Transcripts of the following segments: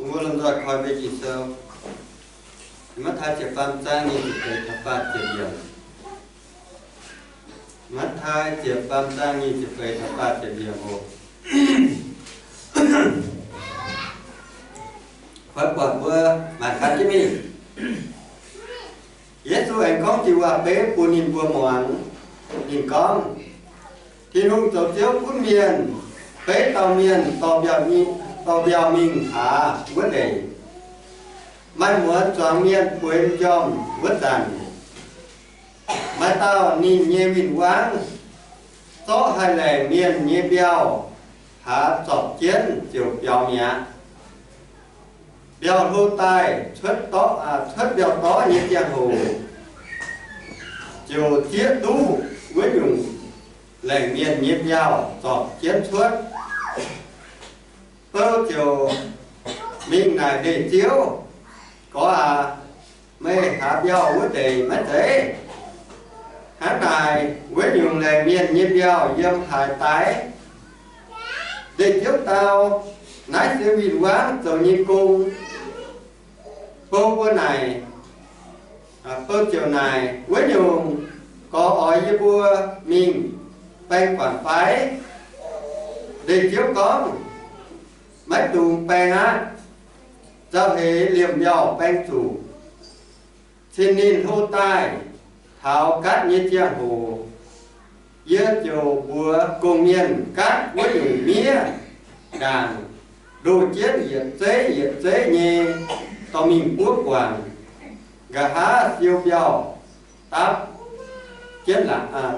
Mbuo lomh nzoih koi mbuo Ging-Sou, Matv^taai ziepc faam zaang nyic ziepc feix taux faah ziepc yiemc. Matv^taai ziepc faam zaang nyic ziepc feix taux faah ziepc yiemc oc. Fai buatc mbuo mangc gaax jienv mingh. Yesu aengx gorngv diuh waac-beiv bun ninh mbuo muangx. Ninh gorngv, Tin-Hungh zoux Ziouv gunv mienh, beiv dauh mienh dorh mbiauh mingh hlaax wuov ndeic. Maaih muonz zuangx mienh bueix m'njormh wuov zanc, maaih dauh ninh nyei win-wangv zorqv haih laengc mienh nyei mbiauh hlaax zorpc jienv ziouc biaux mi'aqv. Mbiauh hlo daaih cuotv dorv, cuotv mbiauh dorv nyei ziangh hoc, ziouc zieqv duqv wuov nyungc laengc mienh nyei mbiauh zorpc jienv cuotv. Bouv ziouc mingh naaic ndeic-ziouv, Gorx aac, meih hlaax mbiauh wuov ndeic maiv zeiz? Hnangv naaic wuov nyungc laengc mienh nyei mbiauh yiem haaix daaih? Ndeic-ziouv dau, Naaiv se win-wangv zoux nyei gong. Bouv mbuo naaic, bouv ziouc naaic wuov nyungc, Gorx oix yie mbuo mingh baeng guangc fai? Ndeic-ziouv gorngv, Maiv dungx baeng aqv. Nzauh heix liemh mbiauh baeng zuqc. Cin-ninh hlo daaih taux gaatv nyei ziangh hoc, yie ziouc mbuox gong-mienh gaatv wuov nyungc miev ndaangc ndoh jienv yietc zeiv yietc zeiv nyei dorh mingh buov guangc. Nqa'haav siou mbiauh dapv jienv,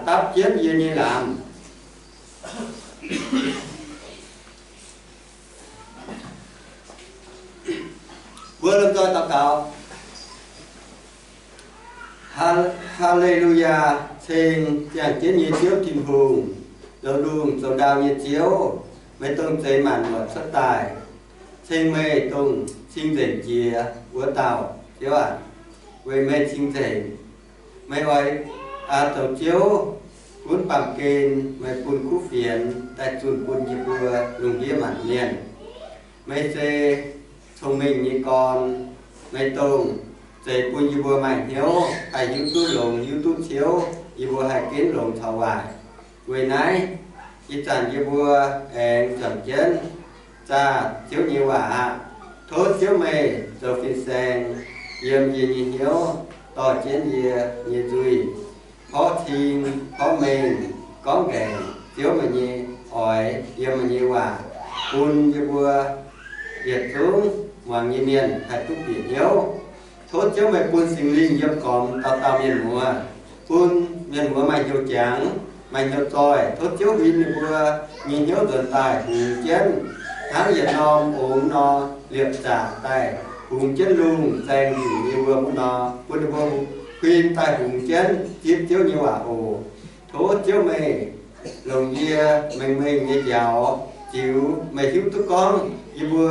dapv jienv yie nyei laamz. Mbuo lomh nzoih daux gaux. Haa-, Haa^le^lu^yaa, ceng ziangh jienv nyei Ziouv Tin-Hungh, zoux lungh zoux ndau nyei Ziouv, meih dongh zeix maanc muotc cuotv daaih. Ceng meih dongh cing-nzengc jiex wuov dauh Ziouv aac. Weic meih cing-nzengc, meih oix zoux Ziouv gunv baamh gen, meih bun kuv fienx daaih zunh bun yie mbuo lungh ndiev maanc mienh. Meih se cong-mengh nyei gorn, meih dongh zeix bun yie mbuo maaih hnyouv haih hiuv duqv longx hiuv duqv ciouv, yie mbuo haih ginv longx caux waaic. Weic naaiv, ih zanc yie mbuo aengx juangc jienv zaah Ziouv nyei waac aqv. Tov Ziouv meih zoux fin-saeng yiem yie nyei hnyouv, dorh jienv yie nyei nzuih, porv cing porv mengh gorngv nqaengc Ziouv meih nyei oix yiem meih nyei waac bun yie mbuo yietc zungv muangx nyei mienh haih duqv bieqc hnyouv. Tov Ziouv meih bun Singx Lingh yiem gormx dauh dauh mienh muoz, bun mienh muoz maaih hnyouv jangx, maaih hnyouv zoih. Tov Ziouv huin ninh mbuo nyei hnyouv nzuonx daaih hungx jienv hnangv yietc norm ongx nor, liepc zaqc daaih hungx jienv lungh zaeng hingh nyei wuom wuov nor, bun ninh mbuo huin daaih hungx jienv zipv Ziouv nyei waac oc. Tov Ziouv meih longc yie mengh mengh nyei njaaux ziux meih hiuv duqv gorngv yie mbuo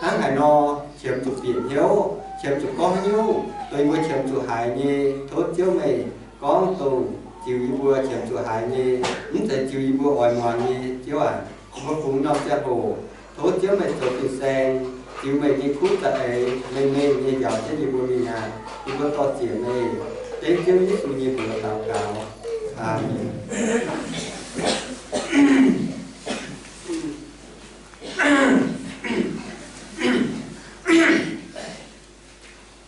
hnangv haaix nor qiemx zuqc bieqc hnyouv, qiemx zuqc gorngv haaix nyungc dongh yie mbuo qiemx zuqc haiz nyei. Tov Ziouv meih gorngv dongh ziux yie mbuo qiemx zuqc haiz nyei, mv zeiz ziux yie mbuo oix muangx nyei. Ziouv aac, yie mbuo fungx norm ziangh hoc, tov Ziouv meih zoux fin-saeng, ziux meih nyei kuv za'eix mengh mengh nyei njaaux jienv yie mbuo mingh aqv. Yie mbuo dor-ziec meih, dengv Ziouv Yesu nyei mbuox daux gaux. Aamen.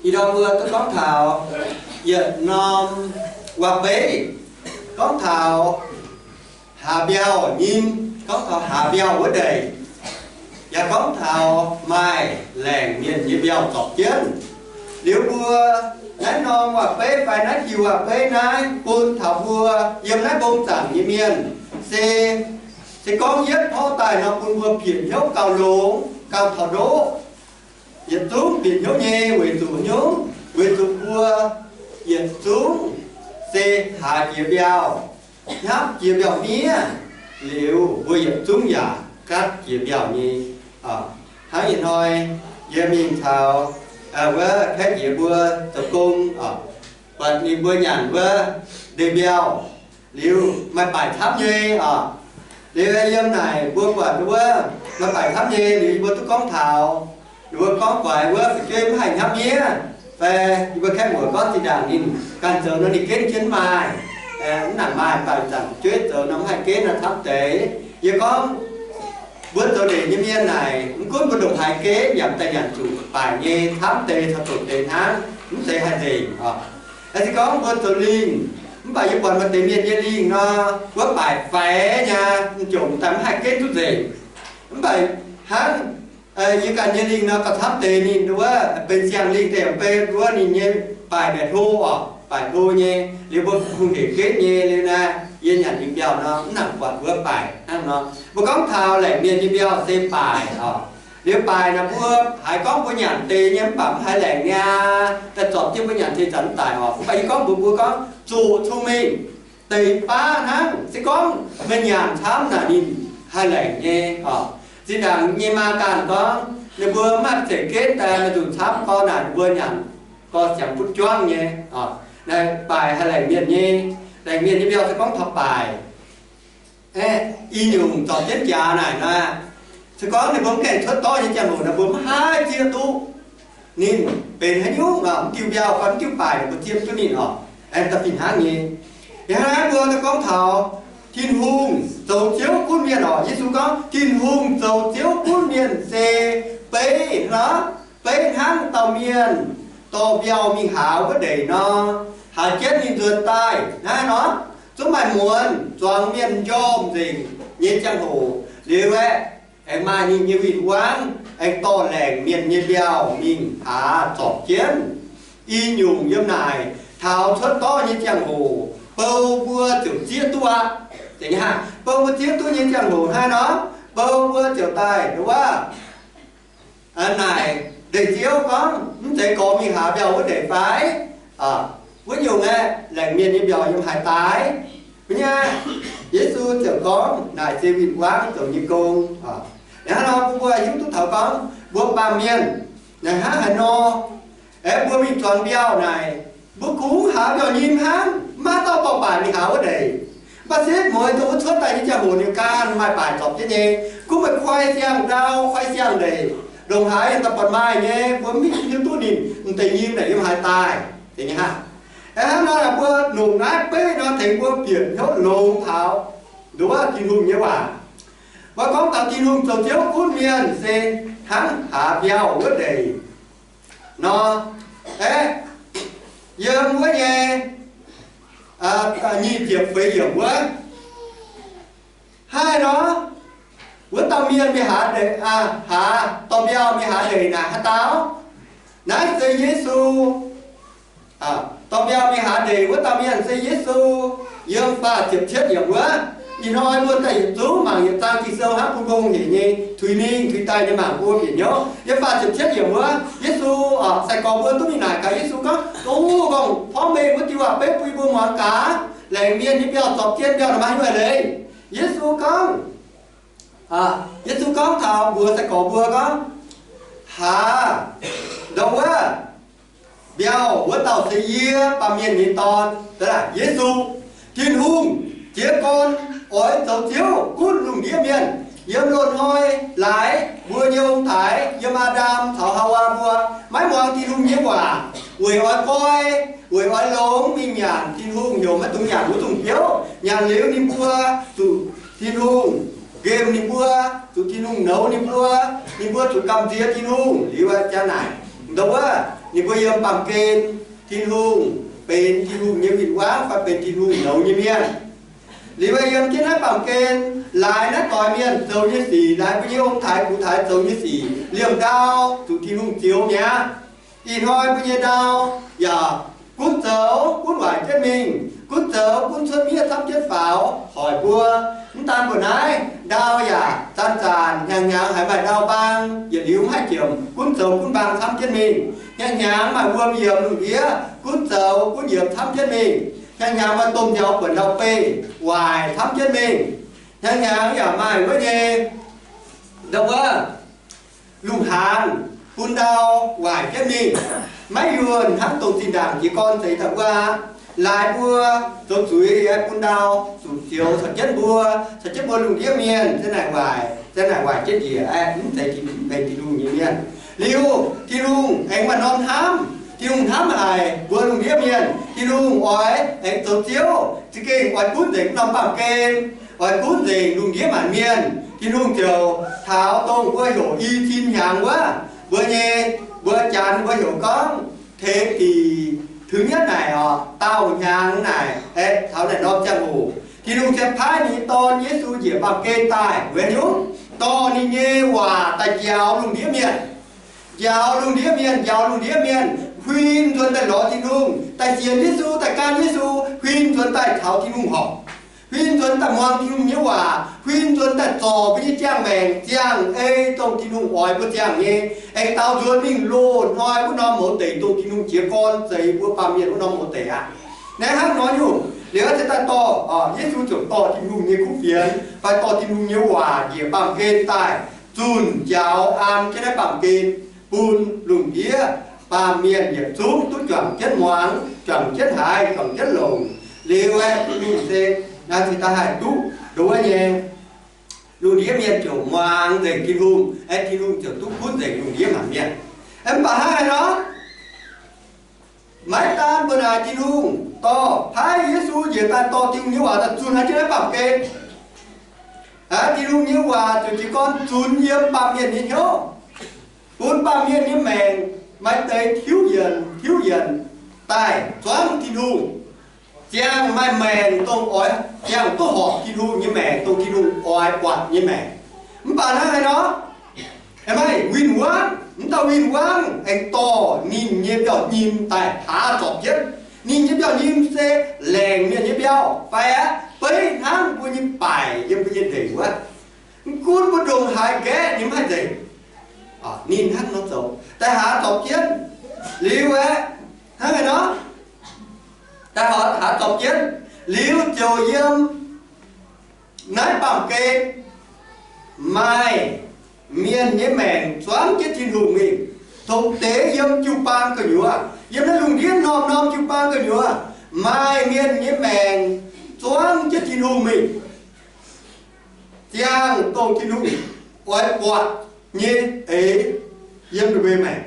Ih ndorm mbuo duqv gorngv taux yietc norm waac-beiv, gorngv taux hlaax mbiauh nyim, gorngv taux hlaax mbiauh wuov ndeic, yaac gorngv taux maaih laengc mienh nyei mbiauh zorpc jienv. Liuz mbuo naaiv norm waac-beiv fai naaiv diuh waac-beiv naaiv bun taux mbuo yiem naaiv mbong zaangc nyei mienh, se, se gorngv yietv porv daaih nor bun mbuo bieqc hnyouv gauh longx, gauh taux ndoqv. Yietc zungv bieqc hnyouv nyei weic zuqc hnyouv, weic zuqc mbuo yietc zungv se hlaax jiex mbiauh, hnamv jiex mbiauh miev, liuz mbuo yietc zungv yaac gatv jiex mbiauh nyei. Hnangv ih hnoi yie mingh caux wuov kaeqv jiez mbuo zoux gong, buatc ninh mbuo nyanc wuov ndeic mbiauh, liuz maaih baaic camv nyei oc. Liuz yiem naaic mbuo buatc wuov maaih baaic camv nyei, liuz yie mbuo duqv gorngv taux Ninh mbuo gorngv guaix wuov fu'jueiv mv haih hnamv miev, fai yie mbuo kaeqv muoc gorngv zinh ndaangc ninh ganh zoux nor ninh genv jienv maaih, mv nangc maaih, mv baac ih zanc fu'jueiv zoux nor mv haih genv nor camv deix. Yie gorngv mbuo zoux ndeic nyei mienh naaic, mv gunv mbuo ndongc haaix genv yaac daaih nyanc zuqc baaic nyei camv deix caux doqc deix hnangv, mv zeiz haih nzengc oc. Se gorngv mbuo zoux lingh, mv baac yie buatc maaih deix mienh nyei lingh nor, wuov baaic faix nyei, m'jomc daaih mv haih genv duqv nzengc. Mv baac hnangv yie ganh nyei lingh nor, gauh camv deix ninh wuov benx siang-lingh deix, benx wuov ninh nyei baaic mbaeqc hlo oc, baaic hlo nyei. Liuz mbuo kungx hec genv nyei liuz naaiv, yie nyanc nyei mbiauh nor mv nangc buatc wuov baaic hnangv nor. Mbuo gorngv taux laengc mienh nyei mbiauh se baaic oc. Liuz baaic naaic mbuo haiz gorngv mbuo nyanc deix nyei mv baac mv haiz laengc niaa, daaih zorpc jienv mbuo nyanc deix zanc mv daic oc. Mv baac yie gorngv mbuox mbuo gorngv zuqc cong-mengh deix baav hnangv. Se gorngv meih nyanc camv naaic ninh haih laengc nyei oc. Zinh ndaangc nyei maa ganh gorngv ninh mbuo mv maaih zeic genv daaih, meih nzunc camv gorx naaic ninh mbuo nyanc gorx siangx butv juangv nyei. Naaiv baaic haih laengc mienh nyei. Laengc mienh nyei mbiauh se gorngv taux baaic. Aeqv, i nyungc zorpc jienv jaax naaic nor, se gorngv ninh mbuo mv gaengh cuotv dorv nyei ziangh hoc naaic, mbuo mv haih zieqv duqv ninh benx haaix nyungc, mv diuh mbiauh fai mv diuh baaic ninh mbuo zieqv duqv ninh oc. Aengx da'fih hnangv nyei. Ih hnangv naaiv mbuo gorngv taux Tin-Hungh zoux Ziouv gunv mienh oc. Yesu gorngv Tin-Hungh zoux Ziouv gunv mienh se beiv nor, beiv hnangv dauh mienh dorh mbiauh mingh haaz wuov ndeic nor, haaz jienv ninh nzuonx daaih naaiv nor, zungv maaih muonz zuangx mienh njormh nzengc nyei ziangh hoc liuz aeqv, aengx maaih ninh nyei win-wangv aengx dorh laengc mienh nyei mbiauh mingh haaz zorpc jienv. I nyungc yiem naaic taux cuotv dorv nyei ziangh hoc bou mbuo ziouc zieqv duqv aqv. Bou mbuo zieqv duqv nyei ziangh hoc hnangv nor, bou mbuo ziouc daaih wuov naaic ndeic-ziouv gorngv, mv zeiz gorx mingh haaz mbiauh wuov ndeic fai? Wuov nyungc aeqv, laengc mienh nyei mbiauh yiem haaix daaih? Mv nyei, Yesu ziouc gorngv naaic se win-wangv zoux nyei gong. Hnangv nor bun mbuo hiuv duqv taux gorngv mbuo baamh mienh naaic hnangv haaix nor, aeqv, mbuo mingh zuangx mbiauh naaic, mbuo kungx haaz mbiauh nyim hnangv, maiv maaih dauh dorh baaic mingh haaz wuov ndeic. Mv baac setv mueiz dongh wuov cuotv daaih nyei ziangh hoc ninh ganh maaih baaic zorpc jienv nyei. Gunv meih koi siang-ndau, koi siang-ndeic, ndongc haaix yaac daaih buatc maaih nyei, mbuo mv hiuv duqv ninh m'deix nyim naaic yiem haaix daaih. Hnangv nor mbuo longc naaiv beiv nor tengx mbuo bieqc hnyouv longx taux nduov Tin-Hungh nyei waac. Mbuo gorngv taux Tin-Hungh zoux Ziouv gunv mienh se hnangv haaz mbiauh wuov ndeic nor, aeqv, yiem wuov nyei nyic ziepc feix yiemc wuov, haih nor, wuov dauh mienh mingh haaz, haaz dorh mbiauh mingh haaz ndeic naaic haaix dauh? Naaiv se Yesu. Dorh mbiauh mingh haaz ndeic wuov dauh mienh se Yesu. Yiem faah ziepc cietv yiemc wuov, ih hnoi mbuo daaih yietc zungv mangc yietc zaang Ging-Sou hnangv bun gong hec nyei tuix mingh tuix daaih nyei mangc bun mbuo bieqc hnyouv. Yiem faah ziepc cietv yiemc wuov, Yesu, sai-gorx mbuo duqv mingh naaic gaax Yesu gorngv, Duqv gorngv porv mengh wuov diuh waac-beiv bun yie mbuo muangx gaax, laengc mienh nyei mbiauh zorpc jienv mbiauh naaic maaih haaix nyungc leiz? Yesu gorngv, Yesu gorngv taux mbuox sai-gorx mbuo gorngv, Haaz ndau wuov mbiauh wuov dauh se yie, Baamh Mienh nyei Dorn. Yesu, Tin-Hungh jiez gorn oix zoux Ziouv gunv lungh ndiev mienh. Yiem loz-hnoi laaix mbuo nyei ong-taaix, yiem Aa^ndam caux Haawaa mbuo maiv muangx Tin-Hungh nyei waac weic oix koi, weic oix longx mingh nyanc Tin-Hungh heuc maiv dungx nyanc wuov dongh biouv. Nyanc liuz ninh mbuo zuqc Tin-Hungh nqemh ninh mbuo, zuqc Tin-Hungh nouz ninh mbuo, ninh mbuo zuqc gamh nziex Tin-Hungh. Liuz jaa naaic, ndau wuov ninh mbuo yiem baamh gen Tin-Hungh benx Tin-Hungh nyei win-wangv fai benx Tin-Hungh nouz nyei mienh. Liuz yiem jienv naaiv baamh gen laaix naaiv doix mienh zoux nyei sic, laaix mbuo nyei ong-taaix gux-taaix zoux nyei sic, liemh ndau zuqc Tin-Hungh zioux mi'aqv. Ih hnoi mbuo nyei ndau yaac gunv zoux gunv waaic jienv mingh, gunv zoux gunv cuotv miev camv jienv faaux hoic mbuo. Mv daan mbuo naaiv, ndau yaac zanc-zanc hnyangx-hnyangx haiz maaih ndau-mbaang, yietc liuz mv haih jiemc, gunv zoux gunv mbaang camv jienv mingh. Hnyangx-hnyangx maaih wuom yiemx lungh ndiev, gunv zoux gunv yiemx camv jienv mingh. Hnyangx-hnyangx maaih domh nziaaux buonc ndau-beih waaic camv jienv mingh. Hnyangx-hnyangx yaac maaih wuov nyei ndau wuov lungh haanz bun ndau waaic jienv mingh. Maiv yuonh hnangv dongh zinh ndaangc jiez gorn zeix daaih wuov aqv. Laaix mbuo zoux zuiz bun ndau zuqc zioux caux jienv mbuo, caux jienv mbuo lungh ndiev mienh ziang naaic waaic. Da'naaic waaic jienv njiec aeqv, mv zeiz Tin-Hungh nyei mienh. Liuz Tin-Hungh aengx maaih norm hnamv. Tin-Hungh hnamv haic mbuo lungh ndiev mienh. Tin-Hungh oix aengx zoux Ziouv, za'gengh oix gunv nzengc norm baamh gen, oix gunv nzengc lungh ndiev maanc mienh. Tin-Hungh ziouc taux dongh mbuo heuc i cin hnyangx wuov, mbuo nyei, mbuo Janx mbuo heuc gorngv เทปี thứ nhất naaic oc, daauh hnyangx naaic, aeqv, taux naaic norm ziangh hoc Tin-Hungh ziouc paaiv ninh nyei Dorn Yesu njiec baamh gen daaih. Weic nyungc? Dorh ninh nyei waac daaih njaaux lungh ndiev mienh. Njaaux lungh ndiev mienh, njaaux lungh ndiev mienh huin nzuonx daaih lorz Tin-Hungh, daaih sienx Yesu, daaih gan Yesu, huin nzuonx daaih taux Tin-Hungh horpc, huin nzuonx daaih muangx Tin-Hungh nyei waac, huin nzuonx daaih zorc mbuo nyei ziangh maengc, ziangh ei dongh Tin-Hungh oix mbuo ziangh nyei, aengx daaux nzuonx mingh loz hnoi wuov norm mouz deic, dongh Tin-Hungh jiez gorn zeix mbuo baamh mienh wuov norm mouz deic aqv. Naaiv hnangv nor nyungc liuz, se daaih dorh, Yesu ziouc dorh Tin-Hungh nyei kuv fienx fai dorh Tin-Hungh nyei waac njiec baamh gen daaih, zunh njaaux an jienv naaiv baamh gen bun lungh ndiev baamh mienh yietc zungv duqv juangc jienv muangx, juangc jienv haiz, juangc jienv longc. Liuz aeqv, Tin-Hungh se, naaiv se daaih haih duqv ndo wuov nyei, lungh ndiev mienh ziouc muangx nzengc Tin-Hungh, aeqv, Tin-Hungh ziouc duqv gunv nzengc lungh ndiev maanc mienh. Aeqv, mv baac hnangv haaix nor, maiv daan mbuo naaic Tin-Hungh dorh, paaiv Yesu njiec daaih dorh Tin-Hungh nyei waac daaih zunh haiz jienv naaiv baamh gen. Aav, Tin-Hungh nyei waac ziouc jiez gorn zunx yiem baamh mienh nyei hnyouv, bun baamh mienh nyei maengc maaih deix tiuv yienc, tiuv yienc daaih zuangv Tin-Hungh, ziangh maaih maengc dongh oix, ziangh duqv horpc Tin-Hungh nyei maengc, dongh Tin-Hungh oix buatc nyei maengc. Mv baac hnangv haaix nor, maaih win-wangv, mv dauh win-wangv aengx dorh ninh nyei mbiauh nyim daaih haaz zorpc jienv. Ninh nyei mbiauh nyim se laengc mienh nyei mbiauh fai aqv, beiv hnangv mbuo nyei baaic yiem mbuo nyei ndeic wuov. Mv gunv mbuo ndongc haaix nqaeqv nyei mv haih nzengc, ninh hnangv nor zoux daaih haaz zorpc jienv. Liuz aeqv, hnangv haaix nor, daaih haaz zorpc jienv, liuz ziouc yiem naaiv baamh gen maaih mienh nyei maengc zuangv jienv Tin-Hungh mingh. Tongx deix yiem jiu-baang gu'nyuoz, yiem naaiv lungh ndiev norm-norm jiu-baang gu'nyuoz, maaih mienh nyei maengc zuangv jienv Tin-Hungh mingh, ziangh dongh Tin-Hungh oix buatc nyei eix yiem ninh mbuo maengc.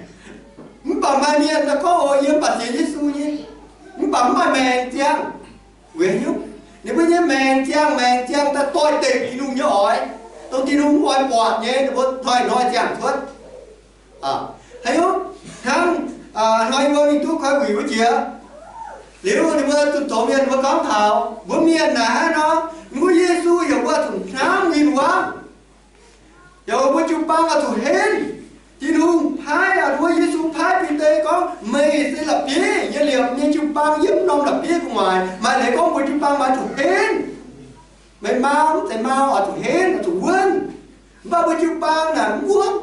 Mv baac maaih mienh daaih gorngv, O, yie mv baac sienx Yesu nyei, mv baac mv maaih maengc ziangh. Weic haaix nyungc? Ninh mbuo nyei maengc ziangh, maengc ziangh daaih doix-dekc Tin-Hungh nyei oix, dongh Tin-Hungh mv oix buatc nyei, ninh mbuo hnoi-hnoi ziangh cuotv. Haaix nyungc? Hnangv hnoi yie mbuo mingh duqv Koiv Wuic wuov jiex, liuz ninh mbuo zunh doz mienh ninh mbuo gorngv taux mbuo mienh naaic hnangv nor, mbuo Yesu yaac mbuo zuqc hnamv win-wangv, yaac mbuo jiu-baang oix zuqc henv. Tin-Hungh paaiv, mbuo Yesu paaiv Bide gorngv, Meih se la'bieiv nyei liepc nyei jiu-baang. Yiem norm la'bieiv gu'nguaaic maaih leiz gorngv mbuo jiu-baang maaih zuqc henv. Meih mau, mv zeiz mau, oix zuqc henv, oix zuqc wuonv. Mv baac mbuo jiu-baang naaic mv wuonv.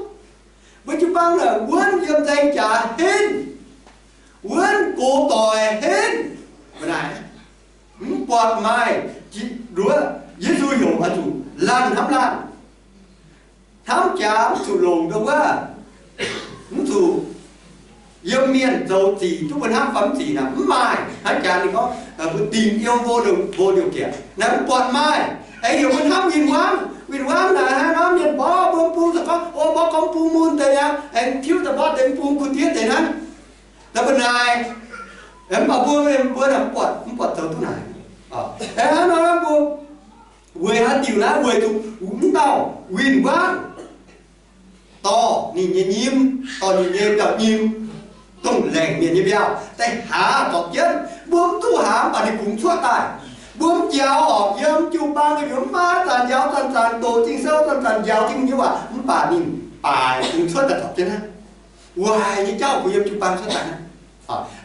Mbuo jiu-baang naaic wuonv yiem nzaeng jaax henv, wuonv gox doic henv. Mv naaic, mv buatc maaih, nduov, Yesu heuc oix zuqc laanh hnamv laanh, hnamv jaax, mv zuqc longc ndau wuov, mv zuqc yiem mienh zoux zic duqv mbuo hnamv fai mv zic naaic, mv maaih. Hnangv jaax ninh gorngv, mbuo dingc yiem mbuo, mbuo liouc bieqc naaic mv buatc maaih. Aengx heuc mbuo hnamv win-wangv. Win-wangv naaic hnangv nor, mienh mborqv mbuo mv bung, se gorngv, O, mborqv gorngv mv bung mun deix aqv, aengx tiuv daaih mborqv deix mv bung kuh diev deix hnangv. Da'ba'naaic, mv baac mbuo, mbuo naaic mv buatc, mv buatc zoux duqv naaic. Hnangv nor mbuo weic haaix diuc naaiv? Weic zuqc mv dauh win-wangv dorh ninh nyei nyim, dorh ninh nyei mbiauh nyim, dongh laengc mienh nyei mbiauh, daaih haaz zorpc jienv. Mbuo mv duqv haaz, mv baac ninh kungx cuotv daaih. Mbuo mv njaaux orqc, yiem jiu-baang gu'nyuoz mv baac zanc njaaux zanc-zanc, doqc Ging-Sou zanc-zanc, njaaux Tin-Hungh nyei waac, mv baac ninh baaix kungx cuotv daaih zorpc jienv hnangv. Waaic nyei jauv kungx yiem jiu-baang cuotv daaih hnangv.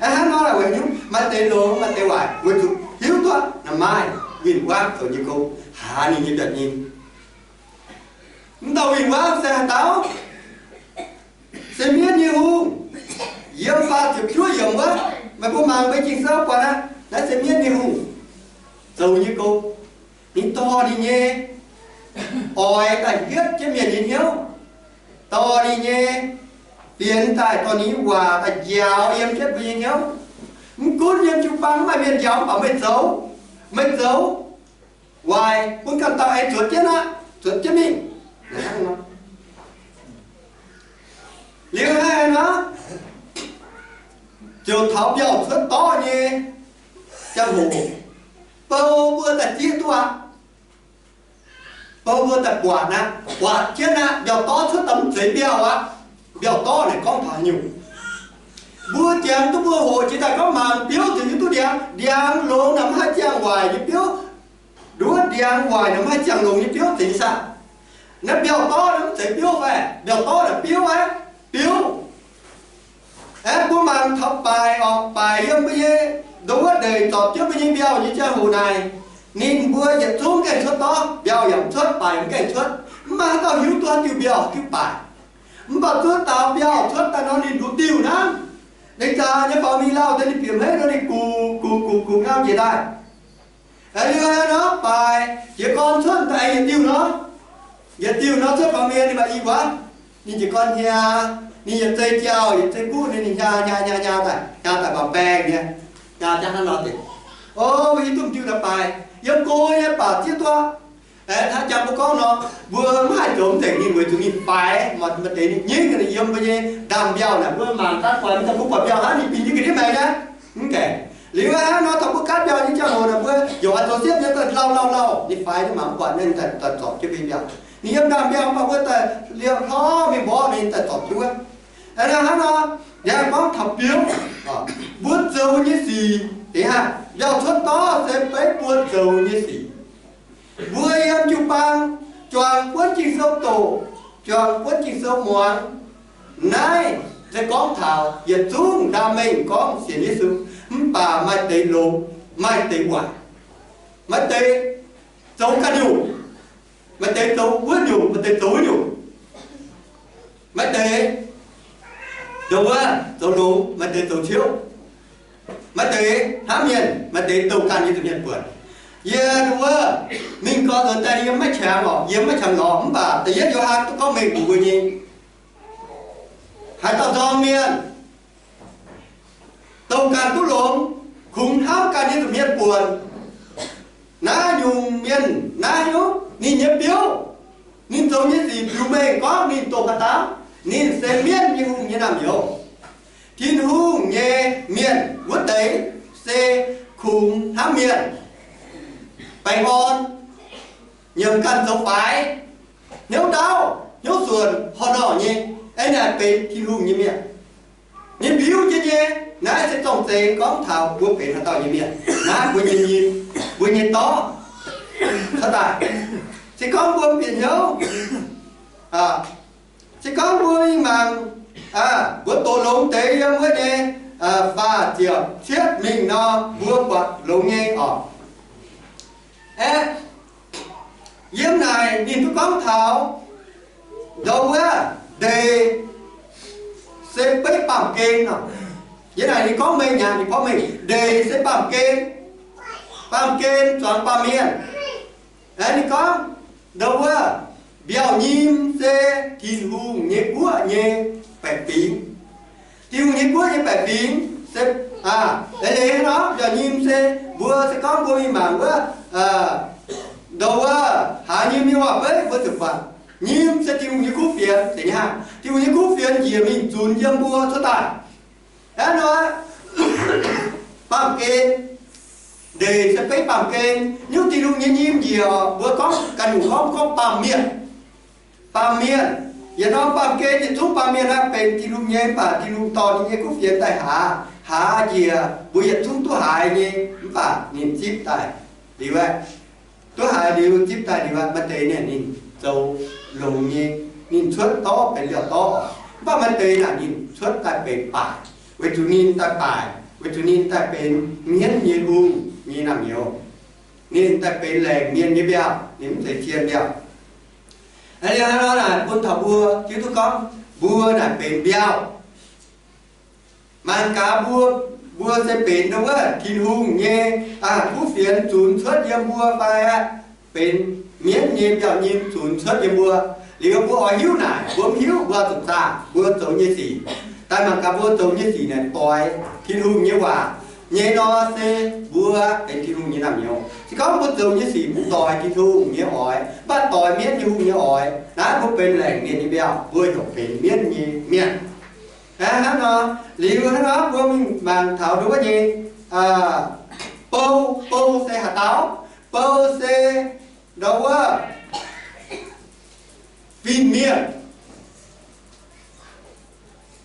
Hnangv nor weic haaix nyungc? Maaih deix longx, maaih deix waaic, weic zuqc hiuv duqv ninh maaih win-wangv zoux nyei gong, haaz ninh nyei mbiauh nyim. Mv dauh win-wangv se haaix dauh? Se mienv nyei hungh. Yiem faah ziepc juov yiemc wuov, meih mbuo mangc mbuo Ging-Sou buatc aqv. Naaiv se mienv nyei hungh zoux nyei gong. Ninh dorh ninh nyei oix daaih hietv jienv mienh nyei hnyouv, dorh ninh nyei fienx daaih, dorh ninh nyei waac daaih njaaux yiem jienv mbuo nyei hnyouv. Mv gunv yiem jiu-baang maaih mienh njaaux, mv baac meih zoux, meih zoux waaic bun ganh dauh aengx zuotc jienv aqv, zuotc jienv mingh. Liuz naaiv nor, ziouc taux mbiauh cuotv dorv nyei ziangh hoc, bou mbuo daaih zieqv duqv aqv. Bou mbuo daaih buatc aqv, buatc jienv aqv, mbiauh dorv cuotv daaih mv zeiz mbiauh aqv. Mbiauh dorv naaic gorngv taux haaix nyungc? Mbuo jangx duqv mbuo hoqc jiex daaih gorngv mangc biouv ziouc hiuv duqv ndiangx. Ndiangx longx naaic mv haih ziangh waaic nyei biouv. Nduov ndiangx waaic naaic mv haih ziangh longx nyei biouv zeiz nyei saah? Naaiv mbiauh dorv naaiv mv zeiz biouv fai? Mbiauh dorv naaic biouv aqv, biouv. Aeqv, mbuo mangc taux baaic orqc, baaic yiem mbuo nyei ndo wuov ndeic zorpc jienv mbuo nyei mbiauh nyei ziangh hoc naaic, ninh mbuo yietc zungv gaengh cuotv dorv, mbiauh yaac mv cuotv, baaic mv gaengh cuotv. Mv maaih haaix dauh hiuv duqv haaix diuh mbiauh, haaix diuh baaic. Mv baac zuov daux mbiauh cuotv daaih nor ninh nduqc diuh hnangv. Ninh zaqc nyei faaux mingh lauh deix ninh bieqc hmeiv nor ninh gux gux gux gux ngau njiec daaih. Aeqv, liuz nor baaic jiez gorn cuotv daaih yietc diuh nor, yietc diuh nor cuotv faaux mingh ninh maaih i wuov, ninh jiez gorn hnyaa, ninh yietc zei jauh yietc zei guqv ninh, ninh hnyaa hnyaa hnyaa hnyaa daaih, hnyaa daaih mangc baeng nyei, hnyaa jangv hnangv nor deix. O, mbuo hiuv duqv m'diuh naaiv baaic yiem go nyei baac zieqv duqv. Aeqv, hnangv jangx mbuo gorngv nor, mbuo mv haih zoux mv nzengc ninh weic zuqc ninh faix, maaih deix ninh nyingv yiem mbuo nyei ndaamv-mbiauh naaic, mbuo mangc gaax guaix mingh daaih mbuo buatc mbiauh hnangv ninh bingx jienv ga'ndiev maengx nyei. Mv gaengh. Liuz aqv nor, taux mbuo gaanv mbiauh nyei ziangh hoc naaic, mbuo yaac oix zoux siepv nyei daaih lauh lauh lauh, ninh faix ninh mangc mv buatc nyei, ninh daaih zorpc jienv mbuo nyei mbiauh. Ninh yiem ndaamv-mbiauh mv baac mbuo daaih liouh hlorv mingh mborqv ninh daaih zorpc jienv wuov. Hnangv nor, yaac gorngv taux biouv, mbuo zoux nyei sic, mbiauh cuotv dorv se beiv mbuo zoux nyei sic. Mbuo yiem jiu-baang juangc buonv Ging-Sou doqc, juangc buonv Ging-Sou muangx. Naaiv se gorngv taux yietc zungv ndaamv-mengh gorngv sienx Yesu, mv baac maaih deix longx, maaih deix waaic, maaih deix zoux ganh nyungc, maaih deix zoux wuov nyungc, maaih deix zoux wuov nyungc, maaih deix ndongc wuov zoux longx, maaih deix zoux ciouv, maaih deix hnamv mienh, maaih deix douh ganh nyei zuqc mienh buonc. Yie ndongc wuov mingh gorx nzuonx daaih yie maiv qangx orqc, yie maiv qangx lorz, mv baac da'yietv Yo^han duqv gorngv mengh mbuox mbuo nyei, haaix dauh nzorng mienh, douh ganh duqv longx, kungx hnamv ganh nyei zuqc mienh buonc, naaiv nyungc mienh naaiv hnyouv ninh nyei biouv, ninh zoux nyei sic biux mengh gorngv ninh dongh haaix dauh, ninh se mienv nyei hungh nyei naamh nyouz. Tin-Hungh nyei mienh wuov deix se kungx hnamv mienh, baengh orn, nyiemc ganh zoux faix, hnyouv ndaauv, hnyouv suonc, horh norh nyei, aeqv, naaic benx Tin-Hungh nyei mienh. Ninh biuv jienv nyei. Naaiv se zorng-zengx gorngv taux mbuo benx haaix dauh nyei mienh. Naaiv mbuo nyei nyim, mbuo nyei dorv cuotv daaih. Se gorngv mbuo bieqc hnyouv, se gorngv mbuo mingh mangc, mbuo doqc longx deix yiem wuov nyei faah ziepc cietv mingh nor, mbuo buatc longx nyei orqc. Aeqv, yiem naaic ninh duqv gorngv taux ndongc wuov ndeic se beiv baamh gen orqc. Yiem naaic ninh gorngv mengh nyanc ninh porv mengh, ndeic se baamh gen, baamh gen zuangx baamh mienh. Aeqv, ninh gorngv ndongc wuov mbiauh nyim se Tin-Hungh nyei guoqv nyei baeqc fingx. Tin-Hungh nyei guoqv nyei baeqc fingx se, aa, leiz-leiz nor, mbiauh nyim se mbuo se gorngv mbuo mingh mangc wuov, ndongc wuov haaix nyim nyei waac-beiv mbuo ziouc buatc nyim se Tin-Hungh nyei kuv fienx zeiz nyei hnangv. Tin-Hungh nyei kuv fienx njiec mingh zunx yiem mbuo cuotv daaih. Hnangv nor, baamh gen, ndeic se beiv baamh gen, nyungc Tin-Hungh nyei nyim njiec, mbuo gorngv ganh nyungc gorngv, gorngv baamh mienh. Baamh mienh, yietc norm baamh gen yietc zungv baamh mienh aeqv, benx Tin-Hungh nyei, mv baac Tin-Hungh dorh ninh nyei kuv fienx daaih haaz, haaz njiec mbuo yietc zungv duqv haiz nyei, mv baac ninh zipv daaih liuz aeqv, duqv haiz liuz zipv daaih liuz aeqv, maaih deix naaic ninh zoux longx nyei, ninh cuotv dorv benx mbiauh dorv. Mv baac maaih deix naaic ninh cuotv daaih benx baaic, weic zuqc ninh daaih baaic, weic zuqc ninh daaih benx mienv nyei hungh nyei naamh nyouz. Ninh daaih benx laengc mienh nyei mbiauh, ninh mv zeiz cien mbiauh. Aa, liuz hnangv nor naaic bun taux mbuo hiuv duqv gorngv mbuo naaic benx mbiauh. Mangc gaax mbuo, mbuo se benx ndongc wuov Tin-Hungh nyei, aa, kuv fienx zunx cuotv yiem mbuo fai aeqv, benx mienv nyei mbiauh nyim zunx cuotv yiem mbuo. Liuz mbuo oix hiuv naaic, mbuo mv hiuv mbuo zuqc zaah mbuo zoux nyei sic. Daaih mangc gaax mbuo zoux nyei sic naaic doix Tin-Hungh nyei waac, nyei nor, se mbuo benx Tin-Hungh nyei naamh nyouz. Se gorngv mbuo zoux nyei sic mv doix Tin-Hungh nyei oix, mv baac doix mienv nyei hungh nyei oix, naaiv mbuo benx laengc mienh nyei mbiauh, mbuo heuc benx mienv nyei mienh. Hnangv nor, liuz hnangv nor mbuo mingh mangc taux ndongc wuov nyei bou. Bou se haaix dauh? Bou se ndongc wuov fin-mienh.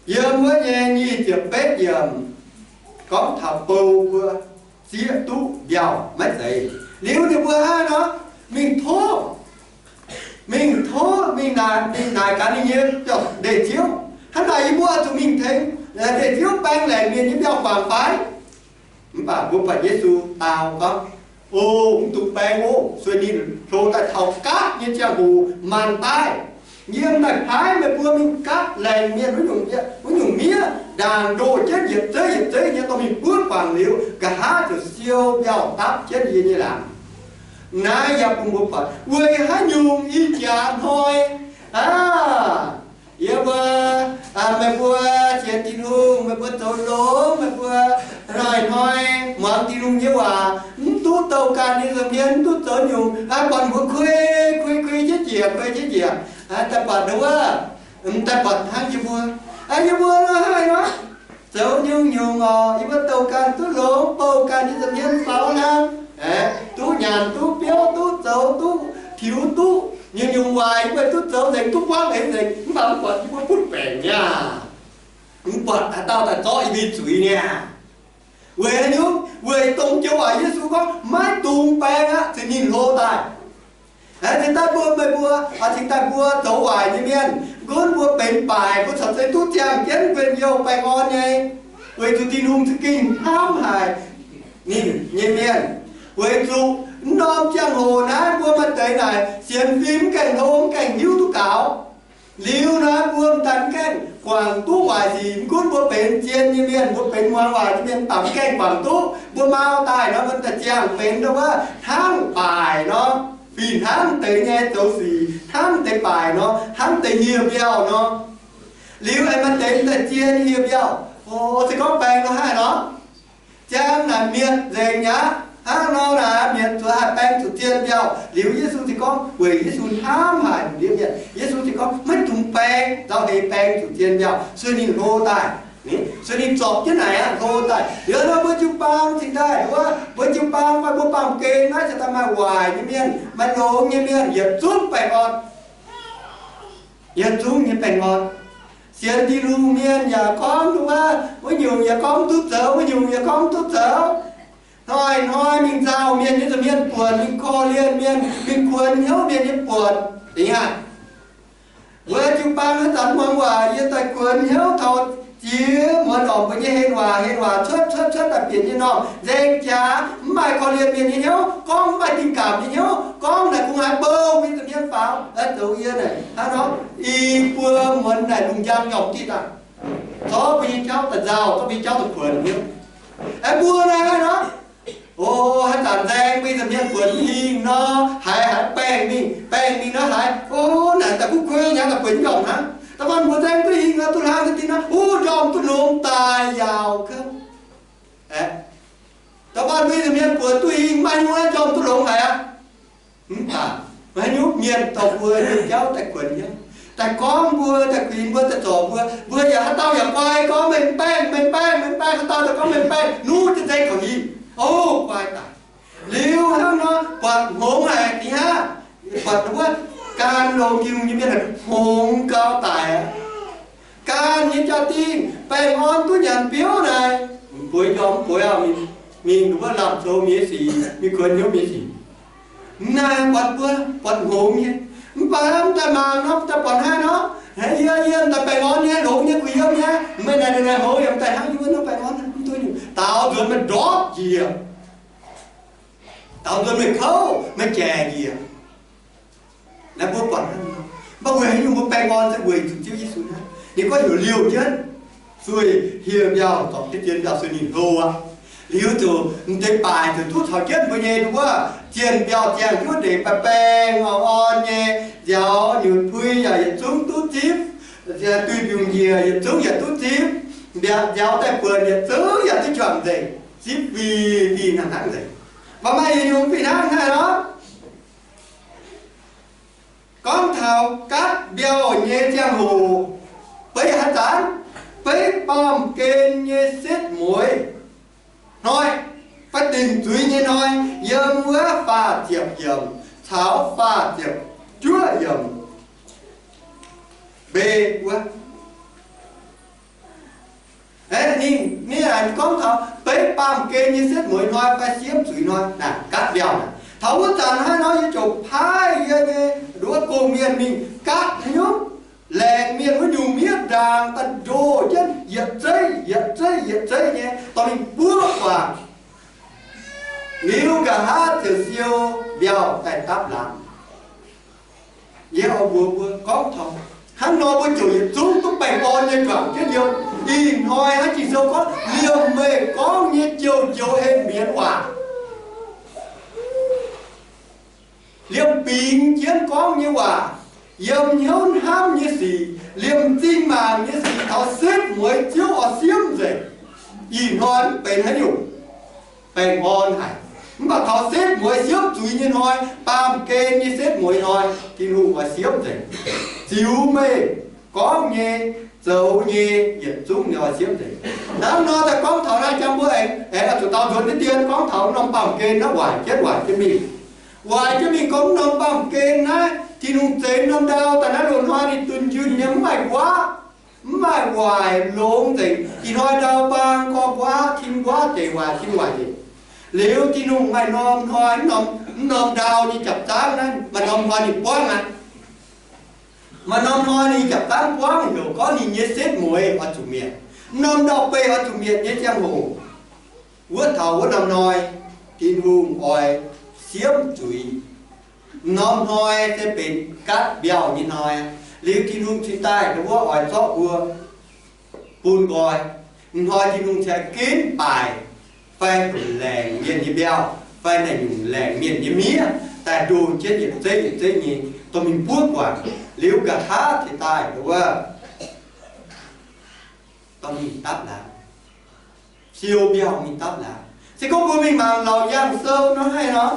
Yiem wuov nyei nyic ziepc betv yiemc gorngv taux bou mbuo zieqv duqv mbiauh maiv zeiz. Liuz ninh mbuo hnangv nor mingh tov, mingh tov, mingh naaic, mingh naaic gaax ninh nyei ndeic-ziouv, hnangv naaic yie mbuo zuqc mingh tengx ndeic-ziouv baeng laengc mienh nyei mbiauh guangc fai? Mv baac mbuo buatc Yesu dau gorngv, O, mv dungx baeng oc. Sueih ninh hlo daaih taux gaatv nyei ziangh hoc maanc daaih, yiem daaih paaiv meih mbuo mingh gaatv laengc mienh wuov nyungc miev, ndaangc ndoh jienv yietc zeiv yietc zeiv nyei dorh mingh buov guangc liuz, nqa'haav ziouc siou mbiauh dapv jienv yie nyei laangz. Naaiv yaac bun mbuo buatc weic haaix nyungc ih jaax hnoi aav, yie mbuo, meih mbuo sienx Tin-Hungh, meih mbuo zoux longx, meih mbuo hnoi-hnoi muangx Tin-Hungh nyei waac, mv duqv douh ganh nyei nza'hmien, mv duqv zoux nyungc, buatc mbuo kuei, kuei, kuei jienv njiec, kuei jienv njiec, daaih buatc wuov, daaih buatc hnangv yie mbuo, yie mbuo hnoi-hnoi nor zoux nyungc-nyungc oc, yie mbuo douh ganh duqv longx, bouh ganh nyei nza'hmien faaux hnangv, duqv nyanc duqv biouv, duqv zoux duqv tiux, duqv nyungc-nyungc waaic yie mbuo duqv zoux nzengc, duqv buangv eix nzengc, mv baac mv buatc yie mbuo butv baengc niaa. Mv buatc haaix dauh daaih zorqv yie mbuo zuiz niaa. Weic haaix nyungc? Weic dongh joux waac Yesu gorngv maiv dungx baeng aqv, cingx ninh hlo daaih. Cingx daaih mbuo, meih mbuo, cingx daaih mbuo zoux waaic nyei mienh, gunv mbuo benx baaic, mbuo corc zeiz duqv ziangh jienv guenh youh baengh orn nyei, weic zuqc Tin-Hungh za'gengh hnamv haic ninh nyei mienh. Weic zuqc mv norm ziangh hoc naaiv mbuo maaih deix naaic sienx fim mv gaengh hlo, mv gaengh hiuv duqv gaux. Liuz naaiv mbuo m'daaih mv gaengh guangc duqv waaic sic. Mv gunv mbuo benx zien nyei mienh, mbuo benx muangx waaic nyei mienh, mv baac mv gaengh guangc duqv. Mbuo mau daaih nor, mbuo daaih ziangh benx ndau wuov hnangv baaic nor, fih hnangv deix nyei zoux sic, hnangv deix baaic nor, hnangv deix hieh mbiauh nor. Liuz aengx maaih deix daaih zien hieh mbiauh, o, se gorngv baeng nor haih nor, ziangh naaic mietc nzengc aqv. Hnangv nor naaic mietc zuqc haih baeng zuqc zien mbiauh. Liuz Yesu ziouc gorngv, weic Yesu hnamv haic ndiev mienh, Yesu ziouc gorngv, maiv dungx baeng, nzauh heix baeng zuqc zien mbiauh, sueih ninh hlo daaih. Sueih ninh zorpc jienv naaic aqv, hlo daaih. Liuz nor mbuo jiu-baang cingx daaih wuov, mbuo jiu-baang fai mbuo baamh gen naaiv cingx daaih maaih waaic nyei mienh, maaih longx nyei mienh, yietc zungv baengh orn. Yietc zungv nyei baengh orn. Sienx Tin-Hungh mienh yaac gorngv wuov, wuov nyungc yaac gorngv duqv zoux, wuov nyungc yaac gorngv duqv zoux. Hnoi-hnoi mingh nzauh mienh nyei nza'hmien buonc, mingh korv-lienh mienh, mingh kuonx hnyouv mienh nyei buonc. Dingc aqv. Mbuo jiu-baang haaix zanc muangx waac, yie daaih kuonx hnyouv taux jiex muonz orqc, mbuo nyei hlen waac, hlen waac cuotv cuotv cuotv daaih bieqc nyei norm nzengc jaax, mv maaih korv-lienh mienh nyei hnyouv, gorngv mv maaih dingh gaamc nyei hnyouv, gorngv naaic kungx haiz bouh mbuo nyei nza'hmien faaux, zoux yie naaic hnangv nor, i buo muonz naaic lungh njang njormh diqv daaih, zorqv mbuo nyei jauv daaih nzauh, zorqv mbuo nyei jauv daaih kuonx hnyouv. Aengx mbuo naaic hnangv nor, o, haaix zanc nzaeng mbuo nyei nza'hmien buonc mv hingh nor, haiz haiz baengh mingh, baengh mingh nor haiz, o, naaic daaih kuv kuei nyei daaih buonc njormh hnangv. Da'faanh mbuo nzaeng duqv hingh nor, duqv hlang duqv dinh nor, o, njormh duqv longx daaih yaauc kouv. Aeqv, da'faanh mbuo nyei nza'hmien buonc duqv hingh, maaih nyungc njormh duqv longx haic aqv. Mv baac haaix nyungc mienh dorh mbuo nyei jauv daaih kuonx hnyouv, daaih gorngv mbuo, daaih kuinx mbuo, daaih zorc mbuo, mbuo yaac haaix dauh yaac guai gorngv, meih mv baengh, meih mv baengh, meih mv baengh, haaix dauh daaih gorngv meih mv baengh, nuqv jienv nzengc kaux hingh. O, guai daic. Liuz hnangv nor buatc hngongx haic, dingc aqv. Buatc wuov gan longx Tin-Hungh nyei mienh hngongx gau daic aqv. Gan nyei jaa-dingh baengh orn duqv nyanc biouv naaic, mv bueix njormh, mv bueix auv, mingh wuov lamh zoux mienh nyei sic, mingh kuonx hnyouv mienh nyei sic. Naaic buatc mbuo, buatc hngongx nyei. Mv baac mv daaih mangc nor, mv daaih buatc hnangv nor, yie, yie daaih baengh orn nyei, longx nyei, kuh yiem nyei. Meih naaic, naaic hngongx yaac mv daaih hnangv yie wuov nor baengh orn, mv duqv nyungc. Daaux nzuonx meih ndortv njiec, daaux nzuonx meih kouv, meih jaic njiec. Naaiv mbuo buatc hnangv nor. Mv baac weic haaix nyungc mbuo baengh orn se weic zuqc Ziouv Yesu hnangv. Ninh gorngv heuc liouh jienv sueih hieh mbiauh, zorpc jienv zien mbiauh, sueih ninh hlo aqv. Liuz ziouc m'deix baaic ziouc duqv caux jienv mbuo nyei wuov zien mbiauh ziangh jienv wuov ndeic baengh baengh orn orn nyei, nziaaux nyutc pui yaac yietc zungv duqv zipv, duih mbiungc njiec yietc zungv yaac duqv zipv, mbiaauc nziaaux daaih buonc yietc zungv yaac duqv juangc nzengc. zipv fih fih hnangv hnangv nzengc. Mv baac maaih yietc nyungc fih hnangv naaiv nor, gorngv taux gatv mbiauh nyei ziangh hoc, beiv haaix zanc, beiv baamh gen nyei setv mueiz hnoi, fai dingc zuiz nyei hnoi, yiem wuov faah ziepc yiemc caux faah ziepc juov yiemc mbe wuov. Ninh, ninh gorngv taux beiv baamh gen nyei setv mueiz hnoi fai siemv zuiz hnoi, naaic gatv mbiauh naaic. Taux wuov zanc hnangv nor yie ziouc paaiv yie nyei nduov gong-mienh mingh gatv haaix nyungc laengz mienh wuov nyungc miev ndaangc daaih ndoh jienv yietc zeiv yietc zeiv yietc zeiv nyei dorh mingh buov guangc. Liuz nqa'haav ziouc siou mbiauh daaih dapv laangz. Yie oix mbuox mbuo gorngv taux hnangv nor mbuo ziouc yietc zungv duqv baengh orn nyei juangc jienv yiem. Ih hnoi hnangv Ging-Sou gorngv, liemh meih gorngv nyei joux-joux heh mienz waac, liemh bingx jienv gorngv nyei waac, yiem hnyouv hnamv nyei sic, liemh m'zing mangc nyei sic taux setv mueiz Ziouv oix siemv nzengc. Ih hnoi mv benx haaix nyungc, baengh orn haic. Mv baac taux setv mueiz siemv zuiz nyei hnoi, baamh gen nyei setv mueiz hnoi, Tin-Hungh oix siemv nzengc. Ziux meih gorngv nyei, zoux nyei, yietc zungv nyei oix siemv nzengc. Hnangv nor daaih gorngv taux naaiv jangx mbuo aengx, aengx oix zuqc dau nzuonx diqv dien gorngv taux norm baamh gen naaiv waaic jienv waaic jienv mingh. Waaic jienv mingh gorngv norm baamh gen naaiv, Tin-Hungh zeix norm ndau daaih naaiv loz-hnoi ninh dunh yunh nyei mv maaih nquaqv, mv maaih waaic longx nzengc. Ih hnoi ndau bang gorngv nquaqv, tin nquaqv deix waaic, tin waaic deix. Liuz Tin-Hungh maaih norm hnoi, mv norm ndau nyei jaapc-zaangv naaiv, maaih norm hnoi ninh buangv aqv. Maaih norm hnoi ninh jaapc-zaangv buangv heuc gorngv ninh nyei setv mueiz oix zuqc mietc. Mv norm ndau-beih oix zuqc mietc nyei ziangh hoc, wuov taux wuov norm hnoi Tin-Hungh oix siemv zuiz. Mv norm hnoi se benx gatv mbiauh nyei hnoi. Liuz Tin-Hungh cingx daaih wuov oix zorqv mbuo bun nqoi. Mv hnoi Tin-Hungh cingx ginv baaic fai laengc mienh nyei mbiauh fai naaic nyungc laengc mienh nyei miev daaih ndoh jienv yietc zeiv yietc zeiv nyei dorh mingh buov guangc. Liuz nqa'haav cingx daaih wuov dorh mingh dapv laangz, siou mbiauh mingh dapv laangz. Se gorngv mbuo mingh mangc Laauc Yaangh Sou nor haih nor,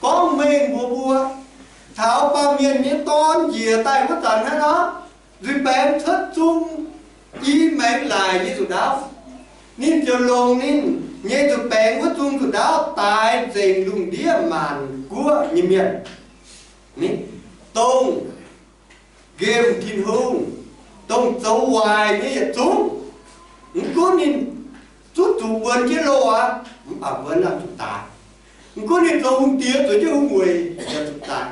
gorngv mengh mbuox mbuo, taux baamh mienh nyei dorn njiec daaih wuov zanc hnangv nor, nzuih baengx cuotv zung i maengx laaic nyei nzuqc ndaauv. Ninh ziouc longc ninh nyei nzuih baengx wuov zung nzuqc ndaauv daix nzengc lungh ndiev maanc guoqv nyei mienh, dongh nqemh Tin-Hungh, dongh zoux waaic nyei yietc zungv. Mv gunv ninh zuqc zuqc wuonx jienv loh aqv, mv baac wuonx nor zuqc daaix. Mv gunv ninh zoux hungh diex zuqc jienv hungh weic, yaac zuqc daaix,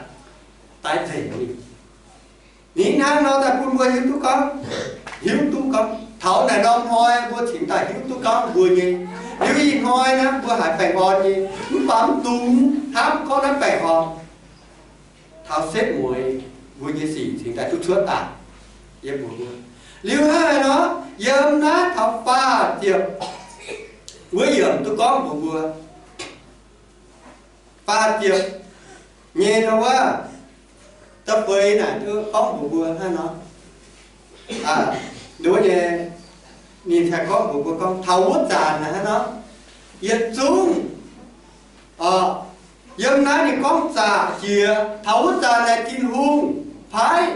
daaix nzengc ninh. Ninh hnangv nor daaih bun mbuo hiuv duqv gorngv, hiuv duqv gorngv taux naaic norm hnoi mbuo cingx daaih hiuv duqv gorngv mbuo nyei. Liuz ih hnoi naaiv mbuo haiz baengh orn nyei, mv baac mv dungx hnamv gorngv naaiv baengh orn. Taux setv mueiz mbuo nyei sic cingx daaih duqv cuotv daaih. Yiem mbuo, liuz hnangv haaix nor, yiem naaiv taux faah ziepc wuov yiemc duqv gorngv mbuox mbuo, faah ziepc nyei nor wuov, da'feix naaic duqv gorngv mbuox mbuo hnangv nor, wuov nyei, ninh haih gorngv mbuox mbuo gorngv taux wuov zanc naaic hnangv nor, yietc zungv, yiem naaiv ninh gorngv zaqc jiex taux wuov zanc naaic Tin-Hungh paaiv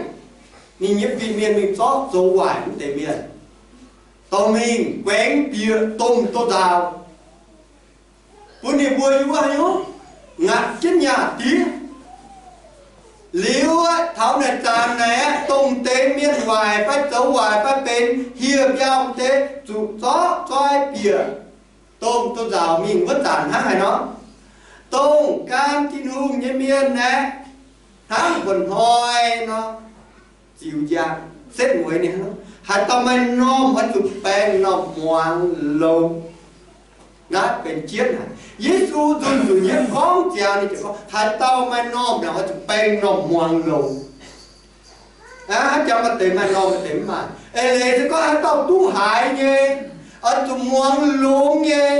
ninh nyei fin-mienh mingh zorqv zoux waaic wuov deix mienh dorh mingh guaengx bieqc domh douz-nzaaux, bun ninh mbuo yiem wuov haaix nyungc, ngaatc jienv nyaah diev. Liuz taux naaic zanc naaic, domh deix mienh waaic fai zoux waaic fai benx hieh mbiauh deix zuqc zorqv zoi bieqc domh douz-nzaaux mingh wuov zanc hnangv haaix nor, dongh gan Tin-Hungh nyei mienh aeqv, hnangv mba'hnoi nor, ziux njang setv mueiz ninh, haaix dauh maaih normh oix zuqc baeng normh muangx longx. Naaiv benx jienv haic. Yesu nzunc nzunc nyei gorngv ziangx ninh ziouc gorngv, haaix dauh maaih normh naaic oix zuqc baeng normh muangx longx. Hnangv jangx maaih deix maaih normh, maaih deix mv maaih. Eix leiz se gorngv haaix dauh duqv haiz nyei, oix zuqc muangx longx nyei.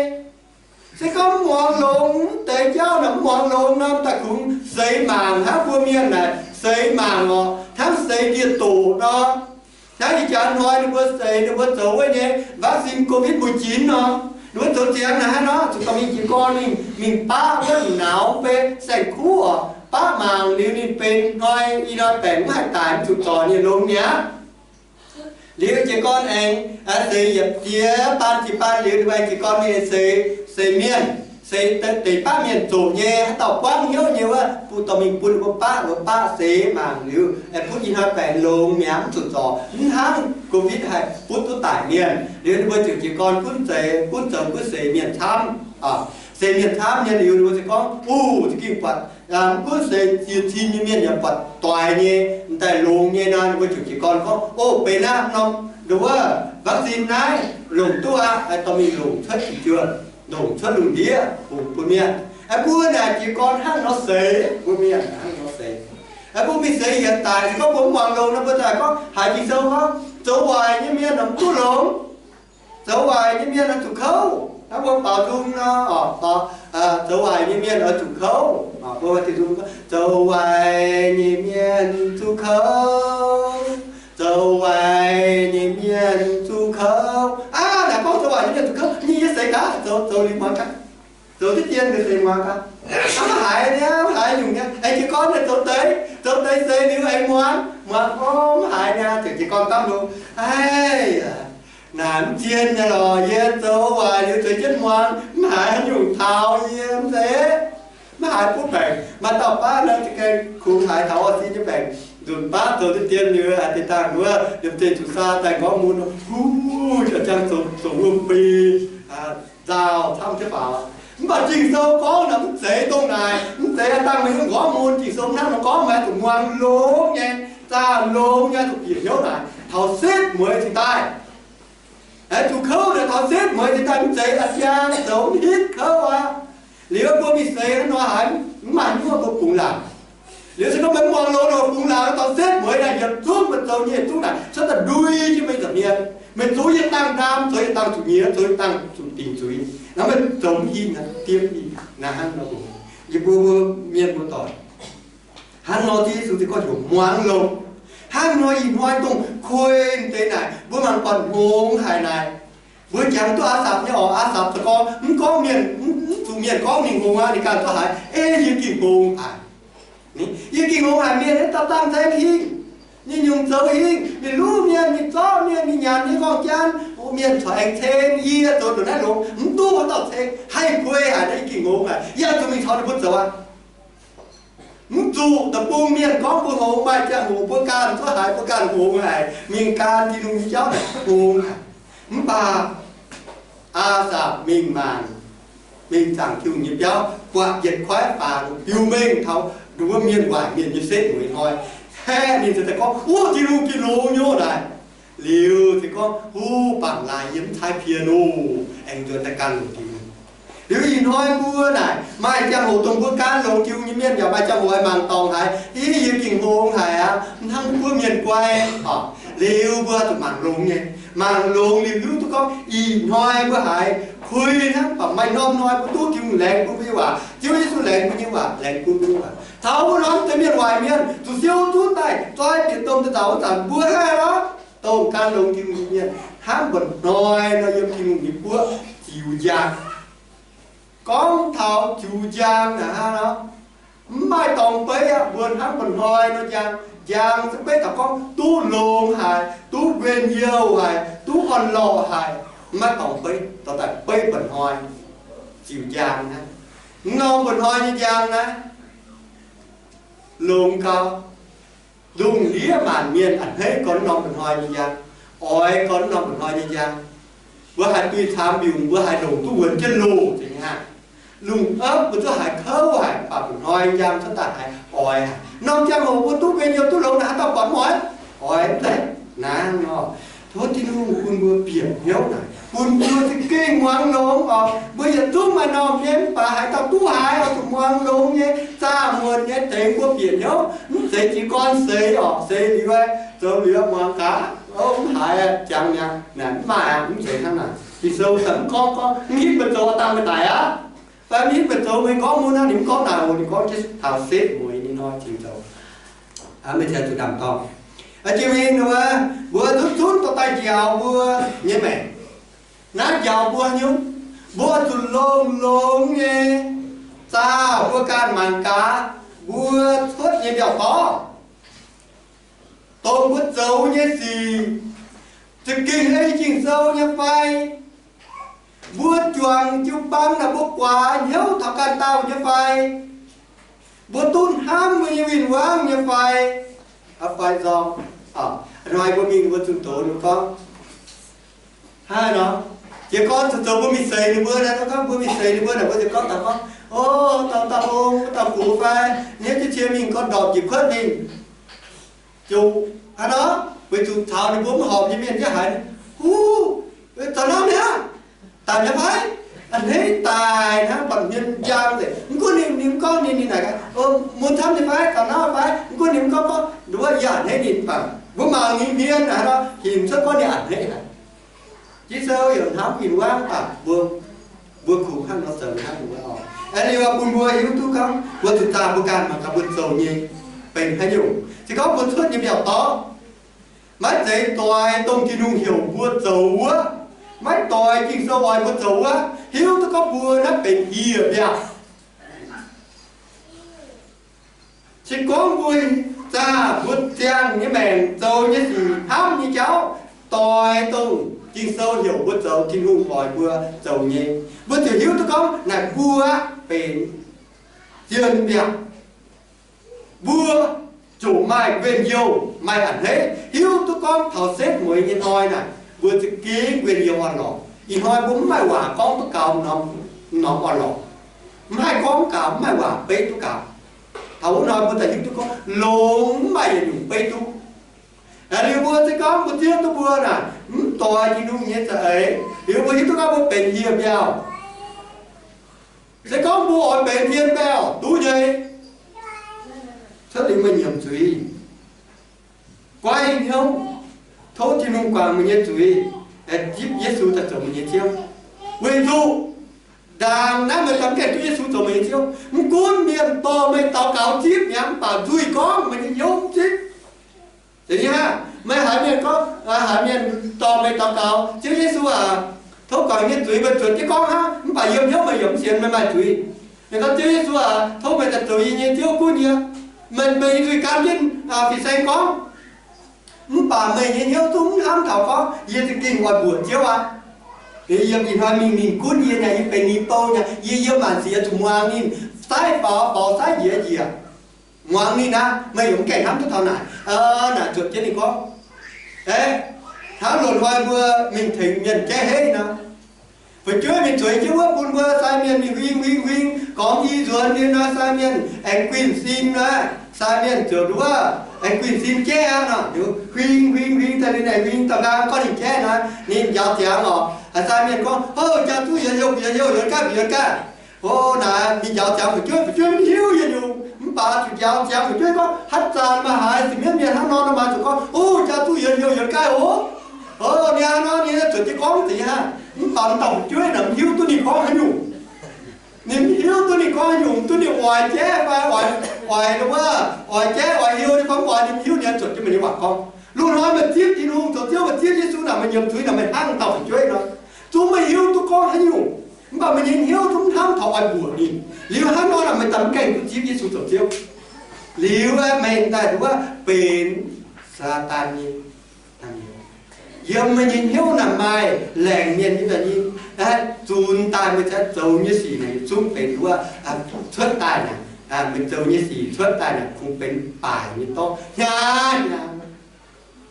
Se gorngv mv muangx longx, mv deix jauv naaic mv muangx longx nor, daaih kungx seix mangc hnangv mbuo mienh naaic seix mangc oc, hnangv seix ndie-doqc nor. Hnangv ih jaax hnoi ninh mbuo seix ninh mbuo zoux wuov nyei vaccine covid mbuo jinx nor, Wuov zoux ziangx naaic hnangv nor, zuqc dorh mingh jiez gorn mingh, mingh baqv wuov m'naux mv bei saeng-kuv oc, baqv mangc liuz ninh benx hnoi, ih hnoi baengc mv haih daic, mv zuqc zorc nyei, longx mi'aqv. Liuz jiez gorn aengx seix yietc jiex baan jiex baan liuz, ninh mbuo jiez gorn mingh seix, seix mienh, seix deix baqv mienh zoqc nyei, haaix dauh buangv hnyouv nyei wuov, bun dorh mingh bun ninh mbuo baqv, mbuo baqv seix mangc liuz, butv ih hnoi baengc longx mi'aqv, mv zuqc zorc, mv hnangv Covid haih butv duqv daic mienh. Liuz ninh mbuo ziouc jiez gorn gunv zeix, gunv zoux gunv seix mienh camv. Seix mienh camv nyei liuz, ninh mbuo ziouc gorngv, Uv, za'gengh buatc, mv gunv seix ziex cin nyei mienh yaac buatc doix nyei, m'daaih longx nyei nor, ninh mbuo ziouc jiez gorn gorngv, O, benx aqv, norm nduov vaccine naaiv longc duqv aqv, dorh mingh longc cuotv fu'juoh, longc cuotv lungh ndiev bungx bun mienh. Mbuo naaic jiez gorn hnangv nor seix, mbuo mienh hnangv nor seix. Mbuo mingh seix yietc daic, se gorngv mbuo mv muangx longx nor, mbuo daaih gorngv haiz Ging-Sou gorngv, zoux waaic nyei mienh mv duqv longx. Zoux waaic nyei mienh oix zuqc kouv. Hnangv mbuo baaux nzung nor, zoux waaic nyei mienh oix zuqc kouv. Mbuo zoux waaic nyei mienh zuqc kouv, zoux waaic nyei mienh zuqc kouv. Aav, naaic gorngv zoux waaic nyei mienh zuqc kouv, ninh yie seix gaax, zoux, zoux liuz muangx gaax. Zoux diqv dien mbuo seix muangx gaax. Mv haiz niaa, mv haiz nyungc niaa. Aengx jiez gorn zoux deix, zoux deix seix liuz aengx muangx, muangx gorngv mv haiz niaa, ziouc jiez gorn dapv longx. Aav, naaic mv zien nyei lorqc, yie zoux waaic liuz zueiz jienv muangx, mv haiz haaix nyungc taux yie mv zeiz. Mv haiz butv baengc. Maaih dauh baav nor, za'gengh kungx haiz taux orv sin nyei baengc. Nzunc baav zoux diqv dien liuz, deix dangh wuov liemh zeih zuqc saa daaih nqorngv mun, huv, ziouc jangx zoux, zoux wuom-bui, nzauh camv jienv faaux. Mv baac Ging-Sou gorngv naaic mv zeiz dongh naaic, mv zeiz dangh meih nqorngv mun. Ging-Sou hnangv nor gorngv, meih zuqc muangx longx nyei, zaah longx nyei, zuqc bieqc hnyouv naaic taux setv mueiz cingx daaih. Zuqc kouv naaic taux setv mueiz cingx daaih, mv zeiz a'siang zoux mv hitv kouv aqv. Liuz mbuo mingh seix hnangv nor haiz mv maaih nyuoqv mbuo bungx laangc. Liuz se gorngv meih mv muangx longx nor, bungx laangc taux setv mueiz naaic, yietc zungv meih zoux nyei zungv naaic cuotv daaih ndui jienv meih nza'hmien. Meih zoux yietc dangh ndaam, zoux yietc dangh zuqc nyiex, zoux yietc dangh zuqc dingc zuiz. Naaiv meih zoux mv hin aqv, diev mv hin naaiv hnangv nor. Yie mbuo mbuo mienh mbuo doic hnangv nor, Ziouv Yesu se gorngv heuc muangx longx. Hnangv nor ih hnoi dongh kuei deix naaic, mbuo mangc buatc hngongx haic naaic. Mbuo jangx duqv Aa Sapc nyei oc. Aa Sapc se gorngv mv gorngv mienh, mv zuqc mienh gorngv ninh hngongx aqv, ninh ganh duqv haiz, Ei, yie gengh hngongx haic. Yie gengh hngongx haic, mienh naaiv dauh dangh nzaeng hingh, nyei nyungc zoux hingh, mingh luv mienh, mingh zorqv mienh, mingh nyanc nyei nqorngv-jaan, mienh corc aengx ceng yie zoux ndongc naaiv longx, mv duqv wuov dauh ceng, haih kuei haic naaiv, yie gengh hngongx haic, yie zuqc mingh caux ninh mbuo zoux aqv. Mv zuqc da'bung mienh gorngv mbuo hngongx, maaih ziangh hoc mbuo ganh zuov haiz mbuo ganh hngongx haic, mingh gan Tin-Hungh nyei jauv hngongx haic. Mv baac Aa Sapc mingh mangc, mingh zaangc Tin-Hungh nyei biauv, buatc yietc koiv fangx biux mengh taux nduov mienh waaic mienh nyei setv mueiz hnoi, haeqv ninh se daaih gorngv, Wuov Tin-Hungh gengh longx nyei naaic. Liuz se gorngv, Huv, bangc laaix yie mv caaiv pien oc, aengx nzuonx daaih gan longx Tin-Hungh. Liuz ih hnoi mbuo naaic maaih ziangh hoc dongh mbuo gan longx Tin-Hungh nyei mienh yaac maaih ziangh hoc mangc dorngc haiz, Ih, yie gengh hngongx haic aqv, mv hnangv mbuo mienh guai oc. Liuz mbuo zuqc mangc longx nyei, mangc longx liuz hiuv duqv gorngv ih hnoi mbuo haiz kuei hnangv, baac maaih norm hnoi mbuo duqv Tin-Hungh laengz bun mbuo nyei waac, Ziouv Yesu laengz mbuo nyei waac, laengz bun mbuo nyei waac. Taux wuov norm deix mienh waaic mienh zuqc siou zunv daaih zoi bieqc domh daaih nzauc wuov zanc, mbuo haih lorqc, dongh gan longx Tin-Hungh nyei mienh hnangv mba'hnoi nor yiem Tin-Hungh nyei guoqv ziux njang. Gorngv taux ziux njang naaic hnangv nor, mv maaih dorngx beiv aqv. Mbuo hnangv mba'hnoi nor njang. Njang se beiv taux gorngv duqv longx haic, duqv njien-youh haic, duqv orn-lorqc haic. Mv maaih dorngx beiv dorh daaih beiv mba'hnoi ziux njang naaiv. Mv norm mba'hnoi nyei njang naaiv longx gau. Lungh ndiev maanc mienh a'hneiv gorngv norm mba'hnoi nyei njang, oix gorngv norm mba'hnoi nyei njang. Mbuo haiz duih caamx mbiungc, mbuo haiz longc duqv wuonx jienv loh zeiz nyei aqv. Lungh opv mbuo zuqc haiz kouv haic, mv baac mba'hnoi njang cuotv daaih haiz oix haic. Norm ziangh hoc mbuo duqv njien-youh duqv longx naaic, haaix dauh buatc mv oix? Oix mv deix naaiv nor. Tov Tin-Hungh bun mbuo bieqc hnyouv naaic, bun mbuo za'gengh muangx longx oc. Mbuo yietc zungv maaih normh nyei, mv baac haaix dauh duqv haiz oix zuqc muangx longx nyei, zaah muonc nyei, tengx mbuo bieqc hnyouv. Mv zeiz jiez gorn seix oc, seix liuz, zoux liuz muangx gaax, mv haiz jangx mi'aqv, mv maaih aqv, mv zeiz hnangv naaic. Ging-Sou mv gorngv gorngv mv hitv meih zoux dangh meih daic aqv. Fai mv hitv meih zoux meih gorngv mun aqv, ninh mv gorngv naaic oc, ninh gorngv jienv taux setv mueiz nyei hnoi cingx zoux. Meih ziouc zuqc ndaam-dorngh. Jiex mingh nor, mbuo zunv zunv dorh daaih njaaux mbuo nyei maengc. Naaiv njaaux mbuo nyei, Mbuo zuqc longx-longx nyei zaah mbuo ganh mangc gaax, mbuo cuotv nyei mbiauh dorv, dongh mbuo zoux nyei sic, za'gengh ei Ging-Sou nyei fai? Mbuo juangc jiu-baang naaic mbuo guaax hnyouv taux ganh dauh nyei fai? Mbuo duqv hnamv mbuo nyei win-wangv nyei fai? Fai nzorng, hnoi mbuo mingh mbuo zunh doz ninh gorngv, hnangv nor, jiez gorn zoux mbuo mingh seix ninh mbuo naaic, gorngv mbuo mingh seix ninh mbuo naaic, mbuo ziouc gorngv taux gorngv, o, dauh dauh ong, dauh gox fai, hniev jienv cie mingh gorngv ndorpc njiec kuotv mingh. Ziouc hnangv nor, weic zuqc caux ninh mbuo mv horpc nyei mienh jienv haiz, huv, zaux norm mi'aqv, daic mi'aqv fai? A'hneiv daic hnangv, buatc hmien njang nzengc. Mv gunv ninh, ninh mv gorngv ninh, ninh naaic gaax, mun camv nyei fai, zaux norm fai? Mv gunv ninh mv gorngv, gorngv nduov yaac a'hneiv ninh mv baac mbuo mangc ninh hmien naaic nor, hinc cuotv gorngv ninh a'hneiv haic. Ging-Sou yaac hnamv win-wangv baac mbuo, mbuo kungx hnangv nor zoux hnangv nor oc. Aengx liuz bun mbuo hiuv duqv gorngv mbuo zuqc zaah mbuo ganh mangc gaax mbuo zoux nyei benx haaix nyungc. Se gorngv mbuo cuotv nyei mbiauh dorv, maiv zeiz doix dongh Tin-Hungh heuc mbuo zoux wuov, maiv doix Ging-Sou oix mbuo zoux wuov, hiuv duqv gorngv mbuo naaiv benx hieh mbiauh. Se gorngv mbuo zaah mbuo ziangh nyei maengc zoux nyei sic hnamv nyei jauv doix dongh Ging-Sou heuc mbuo zoux, Tin-Hungh oix mbuo zoux nyei, mbuo ziouc hiuv duqv gorngv naaic mbuo benx zien mbiauh. Mbuo ziouc maaih njien-youh, maaih a'hneiv. Hiuv duqv gorngv taux setv mueiz nyei hnoi naaic, mbuo za'gengh njien-youh orn-lorqc. Ih hnoi mbuo mv maaih waac gorngv duqv gaux norm orn-lorqc. Mv haih gorngv gaux, mv maaih waac beiv duqv gaux. Taux wuov hnoi mbuo daaih hiuv duqv gorngv longx mv maaih yietc nyungc beiv duqv. Liuz mbuo se gorngv mbuo zieqv duqv mbuo naaic mv doix Tin-Hungh nyei za'eix, liuz mbuo hiuv duqv gorngv mbuo benx hieh mbiauh. Se gorngv mbuo oix benx zien mbiauh duqv nyei, cuotv liuz meih nyiemc zuiz, goiv hnyouv, tov Tin-Hungh guangc meih nyei zuiz, zipv Yesu daaih zoux meih nyei Ziouv. Weic zuqc ndaangc naaiv meih za'gengh duqv Yesu zoux meih nyei Ziouv. Mv gunv mienh dorh meih daux gaux zipv mi'aqv, mv baac nzuih gorngv meih nyei hnyouv mv zipv. Zeiz nyei hnangv. Meih haiz mienh gorngv, haiz mienh dorh meih daux gaux, Ziouv Yesu aac, tov guangc yie nyei zuiz, meih zuotc jienv gorngv hnangv, mv baac yiem hnyouv meih yaac mv sienx meih maaih zuiz. Ninh gorngv, Ziouv Yesu aac, tov meih daaih zoux yie nyei Ziouv gunv yie. Meih, meih nyei nzuih gan jienv fin-saeng gorngv. Mv baac meih nyei hnyouv zungv mv hnamv taux gorngv, yie za'gengh oix mbuoqc Ziouv aqv. Yiem ih hnoi mingh ninh gunv yie nyei, yie benx ninh bou nyei, yie yiem maanc sic zuqc muangx ninh, sai faaux faaux, sai njiec njiec, muangx ninh aqv. Meih yaac mv gaengh hnamv duqv taux naaic. Naaic zuotc jienv ninh gorngv, hnangv loz-hnoi mbuo mingh tengx mienh jaiv heiv nor, fu'jueiv mingh zueiz jienv wuov bun mbuo sai mienh mingh huing huing huing, gormx i nzuonx liuz nor, sai mienh aengx guinh sin nor, sai mienh ziouc nduov aengx guinh sin jaiv aqv nor, huing huing huing daaih ninh aengx huing daaih nqaang gorngv ninh jaiv nor, ninh njaaux ziangx oc. Sai mienh gorngv, Hov, jaa zuqv yietc hnyouv, yietc hnyouv, yietc gaav, yietc gaav. O, naaic mingh njaaux ziangx fu'jueiv, fu'jueiv mv hiuv yietc nyungc, mv baac zuqc njaaux ziangx fu'jueiv gorngv, Haaix zanc maaih haaix singx mienv mienh hnangv nor, nor maaih zuqc gorngv, O, jaa zuqv yietc hnyouv, yietc gaav oc. O, ninh hnangv nor, ninh zuotc jienv gorngv deix hnangv. Mv baac dauh fu'jueiv naaic mv hiuv duqv ninh gorngv haaix nyungc. Ninh mv hiuv duqv ninh gorngv haaix nyungc, duqv ninh oix jaiv fai oix, oix wuov, oix jaiv oix hnyouv, ninh gorngv mv oix, ninh mv hiuv, ninh zuotc jienv meih nyei waac gorngv. Loz-hnoi meih zipv Tin-Hungh zoux Ziouv, meih zipv Yesu naaic, meih nyiemc zuiz naaic, meih hnangv dauh fu'jueiv nor, zungv meih hiuv duqv gorngv haaix nyungc, mv baac meih nyei hnyouv zungv mv hnamv taux oix mbuoqc ninh. Liuz hnangv nor naaic, meih daaih mv gaengh duqv zipv Yesu zoux Ziouv. Liuz meih daaih nduov benx Saadaan nyei. Yiem meih nyei hnyouv naaic maaih laengz mienh nyei baeqc nyei, zunx daaih meih zoux nyei sic naaic zungv benx wuov, cuotv daaih naaic, meih zoux nyei sic cuotv daaih naaic kungx benx baaic nyei dorv hnyav hnyav,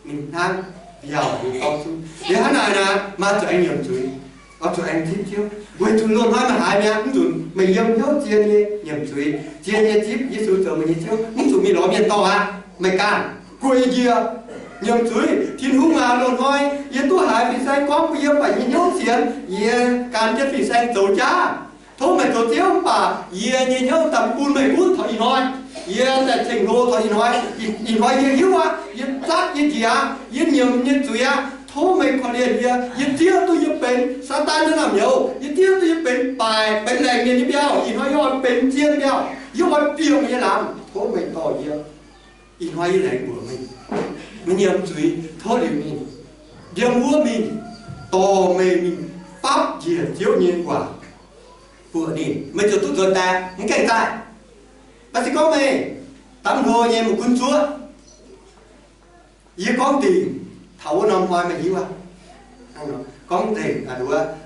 ninh hnangv mbiauh nyei dorv zungv. Liuz hnangv naaic naaic, maaih zuqc aengx nyiemc zuiz, oix zuqc aengx zipv Ziouv, weic zuqc loz-hnoi meih haiz mi'aqv, mv zuqc meih yiem hnyouv zien nyei nyiemc zuiz, zien nyei zipv Yesu zoux meih nyei Ziouv, mv zuqc mingh lorz mienh dorh aqv. Meih ganh guei yie nyiemc zuiz, Tin-Hungh aac, loz-hnoi yie duqv haiz fin-saeng gorngv bun yie, mv baac yie hnyouv sienx, yie gan jienv fin-saeng zoux jaav. Tov meih zoux Ziouv, mv baac yie nyei hnyouv daaih bun meih gunv taux ih hnoi. Yie daaih ceng-hlo taux ih hnoi. Ih hnoi yie hiuv aqv, yie zatv, yie njiec aqv, yie nyiemc nyei zuiz aqv. Tov meih korv-lienh yie. Yie zieqv duqv yie benx Saadaan nyei naamh nyouz. Yie zieqv duqv yie benx baaic, benx laengz mienh nyei mbiauh. Ih hnoi yie oix benx zien mbiauh. Yie oix bieqc meih nyei lamz. Tov meih dorh yie. Ih hnoi yie laengz mbuoqc meih, meih nyiemc zuiz tov liuz mingh, yiem wuov mingh, dorh meih mingh fapv njiec Ziouv nyei waac. Ninh, meih ziouc duqv nzuonx daaih, mv gaengh daaih. Mv baac se gorngv meih damv hlo nyei, meih gunv zuov, yie gorngv dingc taux wuov norm hnoi meih hiuv aqv. Gorngv nzengc,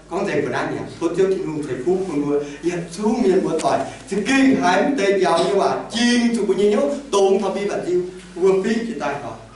gorngv nzengc mbuo naaiv mi'aqv, tov Ziouv Tin-Hungh ceix fuqv bun mbuo yietc zungv mienh muoz-doic za'gengh haiz mv deix mbiauz nyei waac jing zuqc mbuo nyei hnyouv, dongz taux mbuo nyei ba'nziu, mbuo fiqv jiez daaih oc.